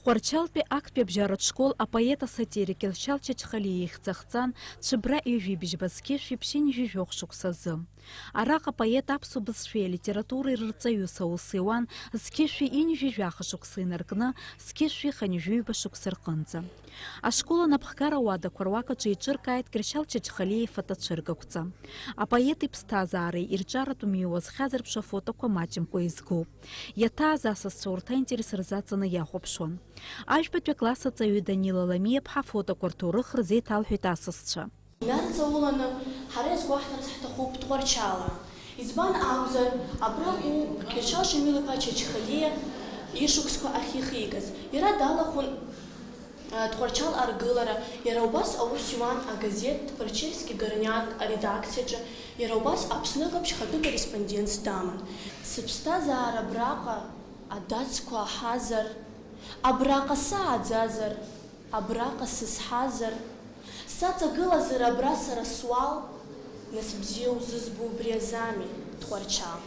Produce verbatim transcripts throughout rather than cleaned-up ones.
Тҟәарчалтәи актәи абжьаратә школ апоет асатирик Кьыршьал Чачхалиа ихьӡ ахҵан, Цәыбра ҩажәи бжьба зқьышәи ԥшьынҩажәи жәохә шықәса азы. Араҟа апоет аԥсуа бызшәеи алитературеи рырҵаҩыс аус иуан, зқьышәи ҩынҩажәи жәаха шықәса инаркны, зқьышәи хынҩажәи ҩба шықәса рҟынӡа. Ашкол анапхгара ауадақәа руак аҿы еиҿыркааит Кьыршьал Чачхалиа ифотоцәыргақәҵа. Апоет иԥсҭазаареи ирҿиаратә мҩеи уазхьазырԥшуа афотоқәа маҷымкәа еизгоуп. Иаҭааз асасцәа урҭ аинтерес рзаҵаны иахәаԥшуан. Ажәбатәи акласс аҵаҩы Данила Ламиаԥҳа афотоқәа рҭоурых рзеиҭалҳәеит асасцәа. Инарҵауланы ҳара иазгәаҳҭарц ҳҭахуп Тҟәарчалаа. Избан акәзар, абра уоуп Кьыршьал Шамил-иԥа Чачхалиа ишықәсқәа ахьихигаз. Иара далахәын, а, Тҟәарчал аргылара, иара убас аус иуан агазеҭ Тҟәарчельски горняк аредакциаҿы, иара убас Аԥсны аҟаԥшь хатәы корреспондентс даман. Сыԥсҭазаара абраҟа адацқәа аҳазар, абраҟа сааӡазар, абраҟа сызҳазар, саҵагылазар абра сара суал, нас бзиа узызбо убри азами, Тҟәарчал?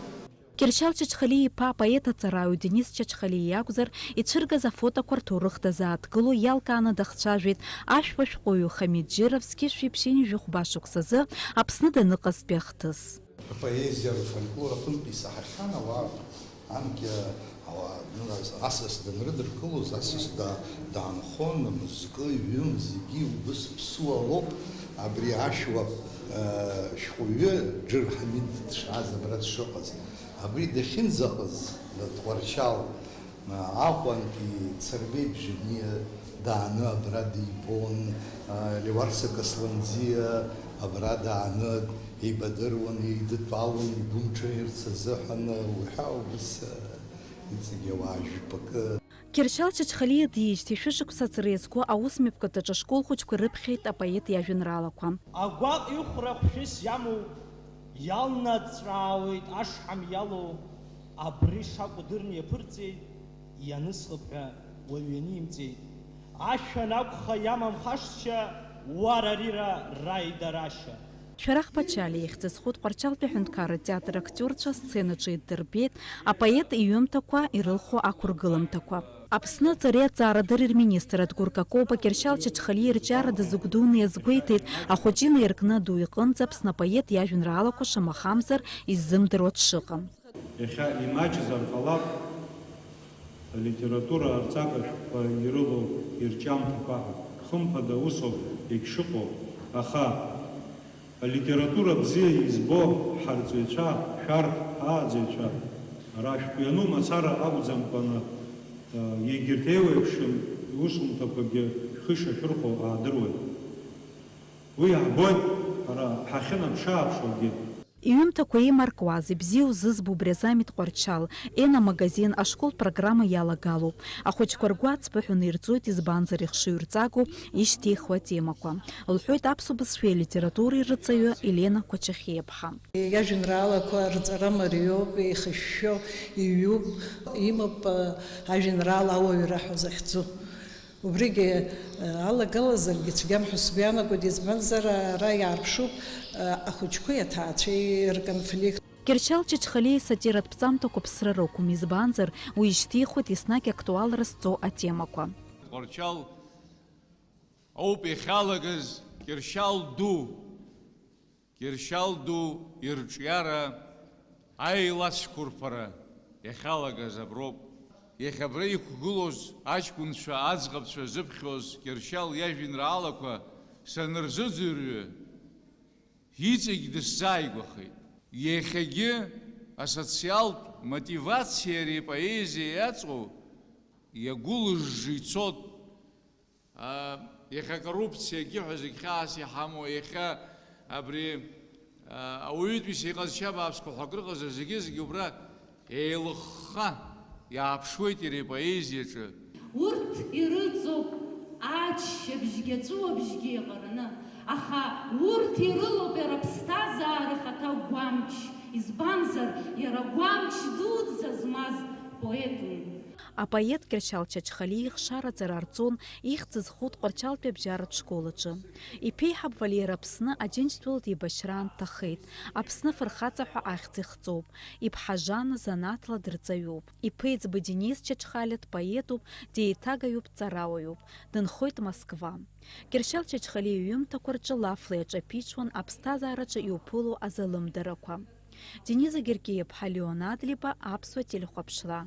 Кьыршьал Чачхалиа-иԥа апоет аҵараҩ Денис Чачхалиа иакәзар, ицәыргаз афотоқәа рҭоурых дазааҭгыло иалкааны дахцәажәеит ашәпа шәҟәыҩҩы Хамид Џьыров зқьышәи ԥшьынҩажәи хәба шықәсазы Аԥсны даныҟазтәи ахҭыс. Апоезиа, афольклор аҟынтә исаҳахьан ауаа, анкьа ауаа, ну, асас данрыдыркылоз, асас да-, даанхон, мызкы, ҩым, зегьы убыс ԥсуа лоуп, абри ашәуа, э, шәҟәыҩҩы Џыр Ҳамид дшааз абра дшыҟаз, абри дахьынӡаҟаз, Тҟәарчал, Аҟәантәи Царбеи Бжьаниа дааны абра дибон, Леуарса Касланӡиа абра дааны еибадыруан, еидтәалон игәы мҽаирц азыҳәан, уҳәа убыс иҵегь ауаа жәпакы. Кьыршьал Чачхалиа диижьҭеи шәышықәса аҵра иазку аусмҩаԥгатәаҿы ашкол хәыҷқәа ирыԥхьеит апоет иажәеинраалақәа. Агәаҟ ихәра хәшәыс иамоу иалнаҵәаауеит ашҳам иалоу. Абри шакәу дырны иаԥырҵеит, ианысхып ҳәа уаҩ ианимҵеит. Ашәа анакәха, иамамхашшьа, уарарира раидарашьа. Шәарах Пачалиа ихьӡ зху Тҟәарчалтәи аҳәынҭқарратә театр актиорцәа асценаҿы иддырбеит апоет иҩымҭақәа ирылху ақәыргыламҭақәа. Аԥсны аҵареи аҵаарадырреи рминистр Адгәыр Какоба Кьыршьал Чачхалиа ирҿиара дазыгәдуны иазгәеиҭеит, ахәыҷы инаиркны аду иҟынӡа Аԥсны апоет иажәеинраалақәа шамахамзар иззымдыруа дшыҟам. Иахьа имаҷзар ҟалап алитература арҵага шәҟәқәа ирылоу ирҿиамҭақәа ҳәа. Хымԥада усоуп егьшыҟоу, аха алитература бзиа избо ҳарҵаҩцәа, шәарҭ, ааӡаҩцәа, ара шәҟә иану мацара акәӡамкәаны, егьырҭ еиуеиԥшым иусумҭақәагьы шәхы ишашәырхәо аадыруеит. Уи иаҳбоит ҳара ҳахьынаԥшы-ааԥшуагьы. Иҩымҭақәа еимаркуазеи, бзиа узызбо убри азами Тҟәарчал, Ена магазин, ашкол программа иалагалоуп. Ахәыҷқәа ргәы ацԥыҳәаны ирҵоит, избанзар ихшыҩрҵагоу ишьҭихуа атемақәа, лҳәоит аԥсуа бызшәеи алитературеи рырҵаҩы Елена Кәачахиаԥҳа. Иажәеинраалақәа рҵара мариоуп, еихышәшәо иҩуп, имоуп, ажәеинраала ауаҩра ҳәа захьӡу. Убригьы, э, алагалазаргьы цәгьам ҳәа сгәы иаанагоит, избанзар, ара иаарԥшуп, э, ахәыҷқәеи аҭаацәеи рконфликт. Кьыршьал Чачхалиа исатиратә ԥҵамҭақәа ԥсра рықәым, избанзар, уи ишьҭихуеит еснагь актуалра зҵоу атемақәа. Тҟәарчал ауп иахьалагаз Кьыршьал ду. Кьыршьал ду ирҿиара аилацәқәырԥара иахьалагаз аброуп. Иахьа абра иқәгылоз аҷкәынцәа, аӡӷабцәа зыԥхьоз Кьыршьал иажәеинраалақәа санырзыӡырҩы, иҵегь дысзааигәахеит. Иахьагьы асоциалтә мотивациа ари апоезиа иаҵоу иагәылыжжы ицот. А, иахьа акоррупциагьы ҳәа зегь хьаас иҳамоу, иахьа абри, а, ауаҩытәыҩса иҟазшьа бааԥсқәа ҳәа акрыҟазар, зегьы-зегьы убра еилыхха иааԥшуеит иара ипоезиаҿы. Урҭ ирыҵоуп аччабжьгьы аҵәыуабжьгьы еиҟараны, аха урҭ ирылоуп иара аԥсҭазаара ахаҭа гәамч, избанзар, иара гәамч дуӡӡа змаз поетын. Апоет Кьыршьал Чачхалиа ихшара аҵара арҵон ихьӡ зху Тҟәарчалтәи абжьаратә школ аҿы. Иԥеиҳаб Валера Аԥсны Аџьынџьтәылатә еибашьраан дҭахеит, Аԥсны афырхаҵа ҳәа ахьӡ ихҵоуп. Иԥҳа Жанна занааҭла дырҵаҩуп. Иԥеиҵбы Денис Чачхалиа дпоетуп, деиҭагаҩуп, дҵарауаҩуп. Дынхоит Москва. Кьыршьал Чачхалиа иҩымҭақәа рҿы лафла иаҿаԥиҽуан аԥсҭазаараҿы иуԥыло азалымдарақәа. Дениза Геркиа-иԥҳа Леон Адлеиба, аԥсуа телехәаԥшра.